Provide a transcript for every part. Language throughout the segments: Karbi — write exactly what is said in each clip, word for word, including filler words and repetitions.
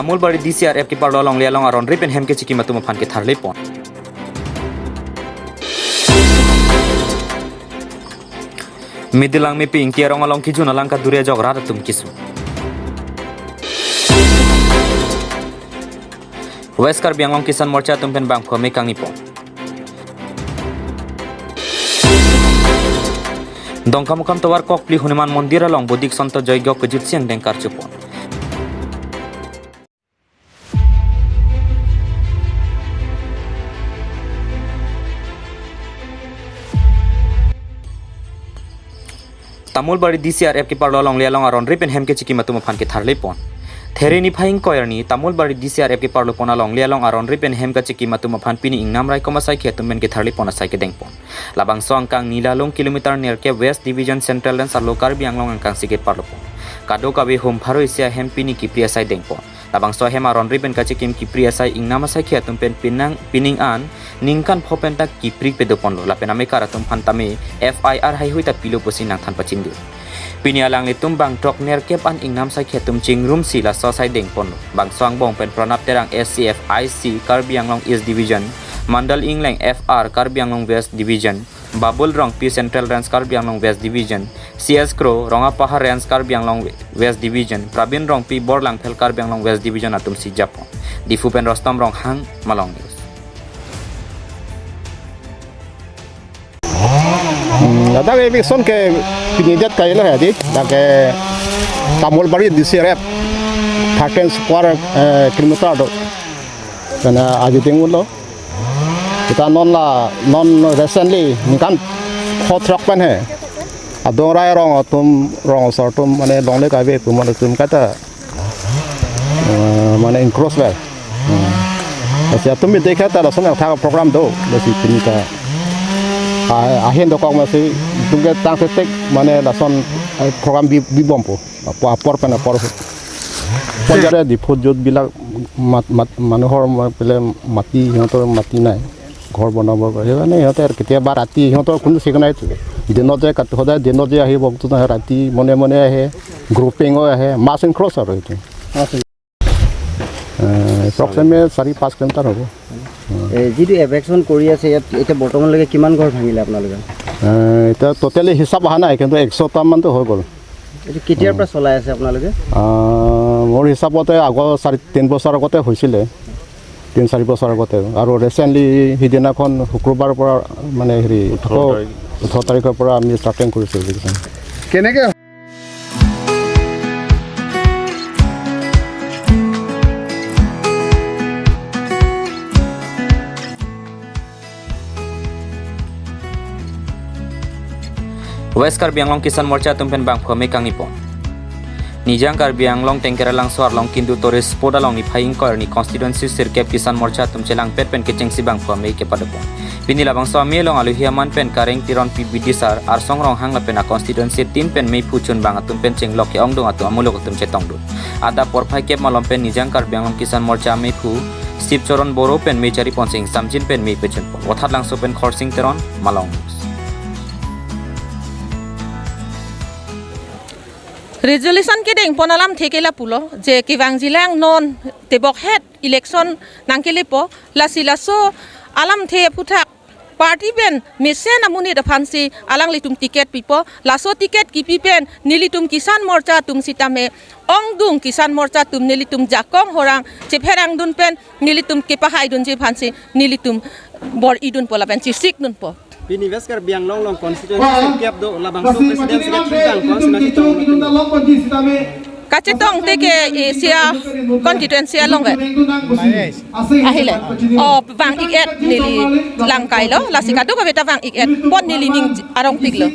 Tamulbari D C R F keparlo alongle along aron ri pen hem kechikim atum aphan ketharlepon. Midilang mepi ingki arong along kijun alang kaduri ajok rat atum kisu. West Karbi Anglong Kisan Morcha atum pen bangphu amei kangnipon. Dongkamukam tovar Kokpli Hanuman Mondir along bodik sonto joigok kejut siang dengkar chupon. Tamulbari D C R F keparlo alongle along aron ri pen hem kechikim atum aphan ketharlepon. There niphai ingkoi arni Tamulbari D C R F keparlopon alongle along aron ri pen hem kechikim atum aphan pini ingnam raikom asaikhi atum pen ketharlepon asai kedengpon. Labangso angkang Nilalung kilometer nerkep West Division Central Range arlo Karbi Anglong angkangsi keparlopon. Kadokave hum pharo isi ahem pini kipri asai dengpon. Labangso ahem aron ri pen kachikim kipri asai ingnam asaikhi atum pen pinang pining an ningkan pho pen ta kipri pedoponlo lapen amekar atum aphan tame F I R haihui ta pilo pusi nangthan pachingdun. Pini alanglitum bang throk nerkep an ingnam asaikhi atum chingrumsi laso asai dengponlo. Bangso angbong pen Pranab Terang S C F I C Karbi Anglong East Division, Mandal Ingleng F R Karbi Anglong West Division, Babul Rongpi Central Range Karbi Anglong West Division, C S Kro Rongapahar Range Karbi Anglong West Division, Prabin Rongpi Borlangphel Karbi Anglong West Division atumsi japon. Diphu pen Rostom Ronghang, Malong News. Hmm, ladak eviction ke pini det kailo he di, dak ke Tamulbari D C R F, thirteen square, eh, kilometer do. Karena aji denglo. Kita non la, non recently, ningkan pho throk pen he. Adong rai rong atum, rong asor atum, mane longle kave pu mane atum kata, eh, mane encroach vel. Hmm. Lasi atum mi dekha ta lason athak program do, lasi pini ta. Ah, ahin dokok masi, atum ke tang setek, mane lason, eh, program bi, bibompo. Apor, apor pen apor. Ponjare Diphu jut bilak mat, mat, manuhor ma-, pele mati, সিহঁতৰ মাটি নাই। ঘৰ বনাব কাৰণে। সেইকাৰণে সিহঁতে আৰু কেতিয়াবা ৰাতি, সিহঁতৰ কোনো ঠিক নাই। দিনত যে কাট-, সদায় দিনত যে আহিব, ৰাতি মনে মনে আহে, গ্ৰুপিঙো আহে, মাছ এনক্ৰ'চ আৰু এইটো। এ, এপ্ৰক্সিমেট চাৰি পাঁচ কিলোমিটাৰ হ'ব। এ, যিটো এভিকশ্যন কৰি আছে, ইয়াত এতিয়া বৰ্তমানলৈকে কিমান ঘৰ ভাঙিলে আপোনালোকে? এ, এতিয়া টোটেলি হিচাপ অহা নাই, কিন্তু একশটা মানতো হৈ গ'ল। এইটো কেতিয়াৰ পৰা চলাই আছে আপোনালোকে? আ, মোৰ হিচাপতে আগৰ চাৰি, তিন বছৰ আগতে হৈছিলে, তিন চাৰি বছৰ আগতে। আৰু ৰিচেণ্টলি সিদিনাখন শুক্ৰবাৰৰ পৰা, মানে, হেৰি, ওঠৰ তাৰিখ। ওঠৰ তাৰিখৰ পৰা আমি ষ্টাৰ্টিং কৰিছোঁ এভিকশ্যন। কেনেকে West Karbi Anglong Kisan Morcha atum pen bangphu amei kangnipon. Nijang Karbi Anglong Tengkeralangso arlong Kindu Tourist Spot along niphai ingkoi arni constituency sirkep Kisan Morcha atum chelangpet pen kechengsi bangphu amei kepadopon. Pini labangso amei along aluhi aman pen Kareng Teronpi bidisar, Arsong Ronghang lapen a constituency tin pen meiphu chunbang atum pen chenglok ke-ongdung atum amuluk atum chetongdun. Adap porphai kep malom pen Nijang Karbi Anglong Kisan Morcha ameiphu Sip Choron Boro pen mei chariponsi ingsamjin pen mei pechunpon. Vothatlangso pen Khorsing Teron, Malong News. Resolution kedengpon alamthe ke lapulo, je kevangjilang non tebokhet election nangkelepo, lasi laso alamthe aphuthak party pen mesen amonit aphansi alanglitum ticket pipo, laso ticket kipi pen nelitum Kisan Morcha atum sitame ongdung Kisan Morcha atum nelitum jakong horang chepherangdun pen nelitum kepahaidunji aphansi nelitum bor-idunpo lapen chesikdunpo. Pini West Karbi Anglong along constituency sirkep do, labangso president secretary bang ko sina chetong. Kachetong te ke, eh, sia constituency along ke. Ahile. O, vang-ik-et neli langkailo, lasi kadokave ta vang-ik-et pon neli ning arongpiklo.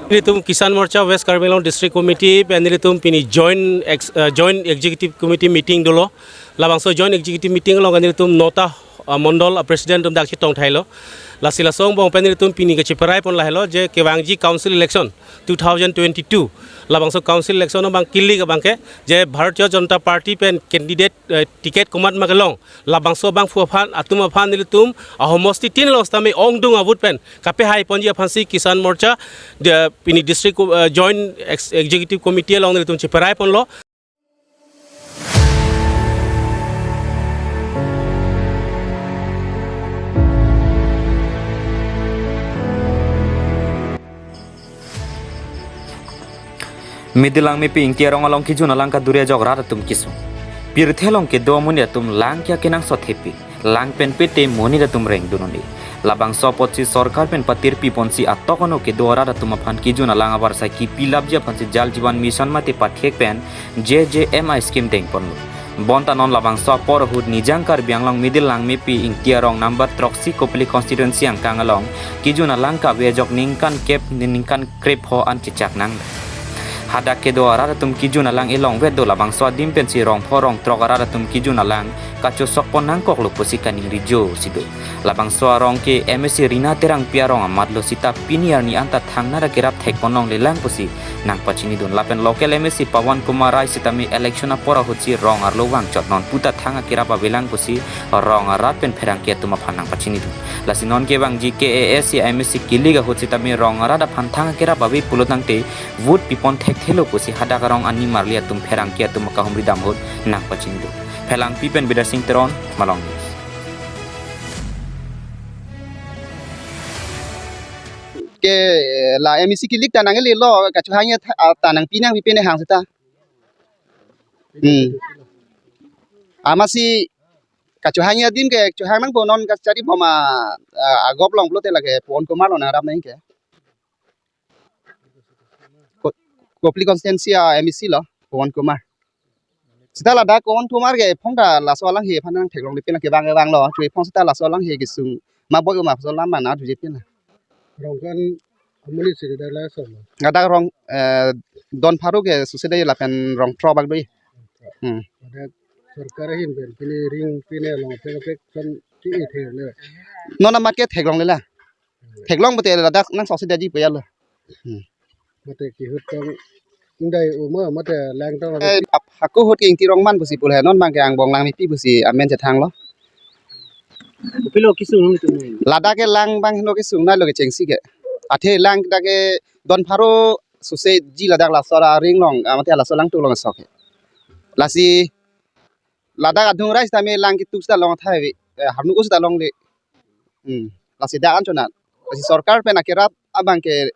Nelitum Kisan Morcha West Karbi Anglong District Committee pen nelitum pini joint ex-, eh, joint executive committee meeting dolo. Labangso joint executive meeting along nelitum nota, ah, mondol, ah, president atum dak chetongthailo. Lasi laso angbong pen nelitum pini kacheperai pon lahelo je kevangji council election two thousand twenty-two. Labangso council election abang kilik abang ke je Bharatiya Janata Party pen candidate, eh, ticket komat ma kelong. Labangso bangphu aphan, atum aphan nelitum ahomosti tin along sitame ongdung avote pen kapehaiponji aphansi Kisan Morcha, de, pini district, eh, joint ex-, executive committee along nelitum cheperai ponlo. Middle Langmepi Ingti arong along kejun alang kadure ajok rat atum kesung. Pirthe along kedo amonit atum lang ke akenangsot hepi. Lang pen pete monit atum rengdun un-e. Labangso apotsi sorkar pen patirpi ponsi atok ano kedo arat atum aphan kejun alang avarsai kipilapji aphansi Jal Jeevan Mission mate pathek pen J J M I scheme dengponlo. Bonta non labangso apor ahut Nijang Karbi Anglong Middle Langmepi Ingti arong number throksi Kopili constituency angkang along kejun alang kave ajok ningkan kep ningkan krepho an chechak nang. Hadak kedo arat atum kejun alang elongvet do, labangso adim pensi rongpho rongthrok arat atum kejun alang kachosokpon nangkoklo pusi kaningri jo si do. Labangso arong ke M A C Rina Terangpi arong amatlo seta pini arni anta thangnatta kerap thekpon longlelang pusi nangpachinidun. Lapen local M A C Pawan Kumar Rai sitame election apor ahutsi rong arlo vangchot, non puta thang akerap avelang pusi rong arat pen pherangke atum aphan nangpachinidun. Lasi non kevangji K A A C M A C kilik ahut sitame rong arat aphan thang akerap ave pulo tangte vote pipon thekthelo pusi hadak arong animarli atum pherangke atum akahumri dam ahut nangpachinidun. Phelangpi pen Bidar Singh Teron, Malong News. Ke la M A C kilik ta nanglelo, kachohangji ta nangpi nangpipe ne hang seta. Hmm. Amatsi kachohangji adim ke chohang nangpo, non kachari bom a, a, agop long pulote lake Pawan Kumar lo nangrap nang ke. Ko-, Kopili constituency a M A C lo, Pawan Kumar. Seta ladak Pawan Kumar ke ephong ta laso alanghe aphan nangtheklongle pen ke bang bang lo, chu ephong seta laso alanghe kesung ma boi ma so lam mana juje pen. Rong kan amonit si dak laso lo. Ladak rong, eh, don pharo ke suse dei lapen rong thro bak doi. Hmm. Ladak sorkar ahin pen pini ring pini along pek pek kan ki-e thele. Non amat ke theklongle la. Theklong mate ladak nang sok si daji puyalo. Hmm. Mate kehut tong indai uma mate lang tong. Eh, ap-, hako ahut ke Ingti rong man pusi pule non bang ke angbong Langmepi pusi amen chethanglo. Kopilo kesung nangtum ne? Ladak ke lang bang heno kesung nai lo kechengsi ke. Athe lang dak ke don pharo suse ji ladak laso aring along, ah, mate laso alangtum along sok ke. Lasi ladak adung rai sitame lang ketu seta long thai ave, eh, harnu seta longle. Hmm. Lasi dak anchot na. Lasi sorkar pen akerap abang ke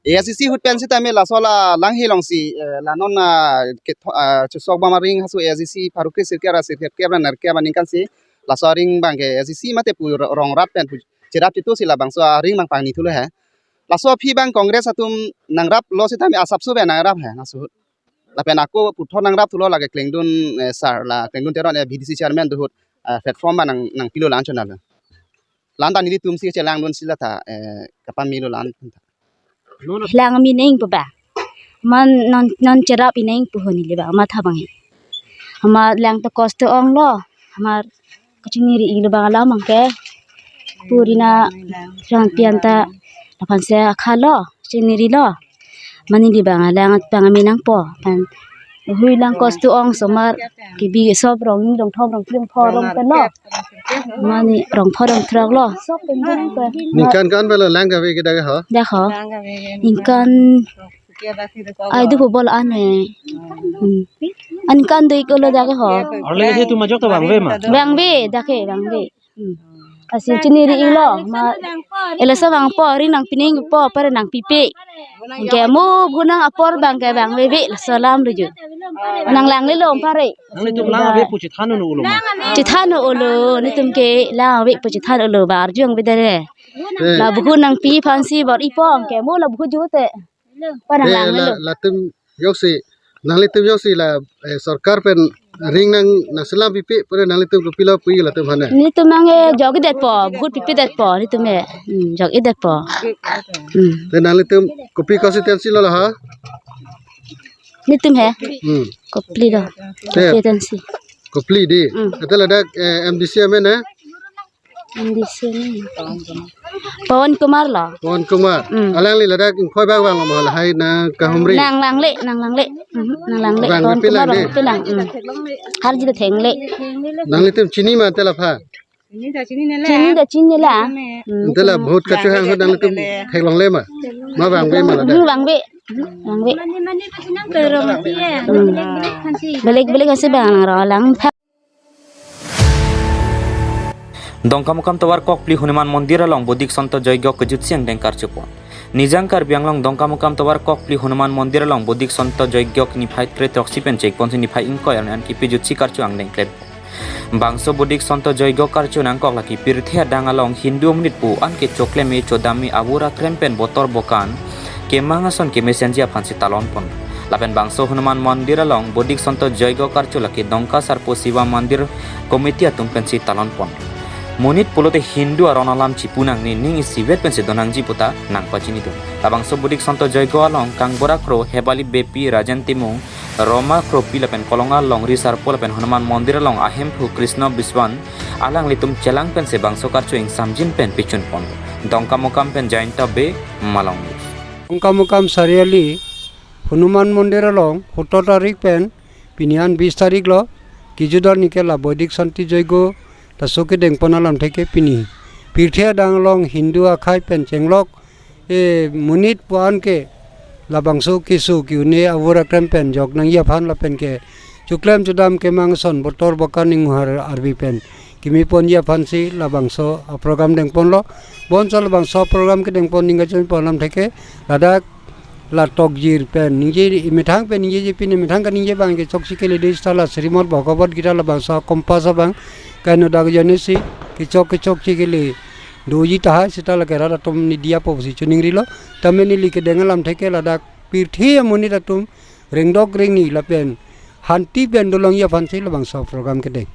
A I C C ahut pen sitame laso la langhe alongsi, eh, la non, ah, ke tho-, ah, chosok bom aring hasu A I C C pharo kre sirkep ra sirkep kep ra nerkep aningkan si laso aring bang ke A I C C mate pu ro-, rong rat pen pu cherap chetu si labangso aring bang pangni thulo he. Laso aphi bang Congress atum nangraplo sitame asapso pen nangrap he laso ahut. Lapen ako puthot nangrap thulo lake Klengdun, eh, sir, la Klengdun Teron, eh, V D C chairman do ahut, eh, platform bang nang, nangpilo la anchot na lo. La-an ta nelitum si chelangdun si la ta, eh, kapamelo la-an ta. Lang mi neng pu ba. Man non, non cherap ineng pu ho neli ba, ma tha bang he. Ama lang ta kos to onglo. Ama kachiningri-ilo bang alam bang ke. Pu Rina Terangpi anta laphan si akhalo, chiningrilo. Mane neli bang alang bang ame nangpo. Pan hui lang kos to ong osomar kebi sop rong ni rong thom rong phli rong pho rong pen lo. Mane rong pho rong throk lo. Sop pen dun pe. Ningkan ko-an pen lo lang kave ke dak ho? Dak ho. Ningkan ai do ho bol an he. Hmm. Aningkan do ik lo dak ho. Arlo ke tu majok to bang ve ma? Bang ve, dak ke bang ve. Hmm. Lasi chiningrilo ma. Eleso bang po, ring nangpi neng po, pare nangpipe. Ke mo bu nang apor bang ke bang veve, laso alam lo jo. Nang langlelo pare. Nanglitum lang ave pu chethan un-e ulo ma? Chethan un-e ulo, nelitum ke lang ave pu chethan un-e ulo, bar jong bidare. Eh. La bu nangpi aphansi bor-ipo, ke mo la bu jo te. Pare nang Eh, la, langlelo. Latum joksi, nanglitum joksi la, eh, sorkar pen ring nang nangselam pipe, pare nanglitum kopilo pu-i latum aphan ne? Nelitum nang, eh, jok-i detpo, bu pipe detpo, nelitum, eh. Hmm, jok-i detpo. Hmm. Te nanglitum kopi constituency lo la ha? Nelitum he? Hmm. Kopili lo. Te Kopili constituency. Kopili dei. Hmm. Ate ladak, eh, M D C amen he? M D C amen. Pawan Kumar lo. Pawan Kumar. Hmm. Alangli ladak ingkoi bak vanglo ma lahai nangkahumri? Nang langle, nang langle. Hmm, nang langle. Vang Pawan Kumar pilang dei? Vang pilang. Hmm. Harji ta thengle. Nanglitum chini ma ante laphan? Chini ta chini la. Hmm. Ante la vote kachohang ahut nanglitum theklongle ma? Ma vangve ma ladak? Hmm, vangve. Hmm, vangve. Hmm. Belek belek asi bang nang rong lang. Dongkamukam tovar Kokpili Hanuman Mondir along Bodik Santo Joigyo kejutsi angdeng karchupon. Nijang Karbi Anglong Dongkamukam tovar Kokpli Hanuman Mondir along Bodik Sonto Joigyo niphai kre throksi pen chekponsi niphai ingkoi arni an kipijutsi karcho angdeng klem. Bangso Bodik Sonto Joigyo karcho nangkok lake pirthe adang along Hindu amonit pu an ke chokleme chodame avur akrem pen botor bokan kemang ason kemesenji aphansi talon pon. Lapen bangso Hanuman Mondir along Bodik Sonto Joigyo karcho lake Dongka Sarpo Siva Mandir Committee atum pensi talon pon. Monit pulote Hindu aron alam chipu nangne, ning isivet pensi donangji puta nangpachini dun. Labangso Bodik Sonto Joigyo along Kangbura Kro, Hebali Beypi, Rajen Timung, Roma Kropi lapen Kolonga Longri Sarpo lapen Hanuman Mondir along ahemphu Krishna Biswan alanglitum chelang pensi bangso karcho ingsamjin pen pichun pon. Dongkamukam pen Jayanta Bey, Malong News. Dongkamukam Sariali Hanuman Mondir along soto tarik pen pini an bis tarik lo, kijut arni ke la Bodik Sonto Joigyo laso kedeng pon alamthe ke pini pirthe adang along Hindu akhai pen chenglok e monit pu an ke labangso keso ke-un-e avur akrem pen jok nangji aphan lapen ke choklem chodam kemang ason botor bokan inghar arvi pen keme ponji aphansi labangso aprogram dengponlo. Bonso labangso aprogram kedengpon ningkachun pon alamthe ke ladak la tokjir pen ningje, imethang pen ningjeje pine, methang kaningje abang ke chokche kele de seta la Srimad Bhagavad Gita labangso akompass abang kaino dak jane si kechok kechokche kele doji tahai seta lake rat atum ni diya pusi choningrilo. Tame neli kedeng alamthe ke ladak pirthe amonit atum rengdok rengni lapen hanti pen dolongji aphansi labangso program kedeng.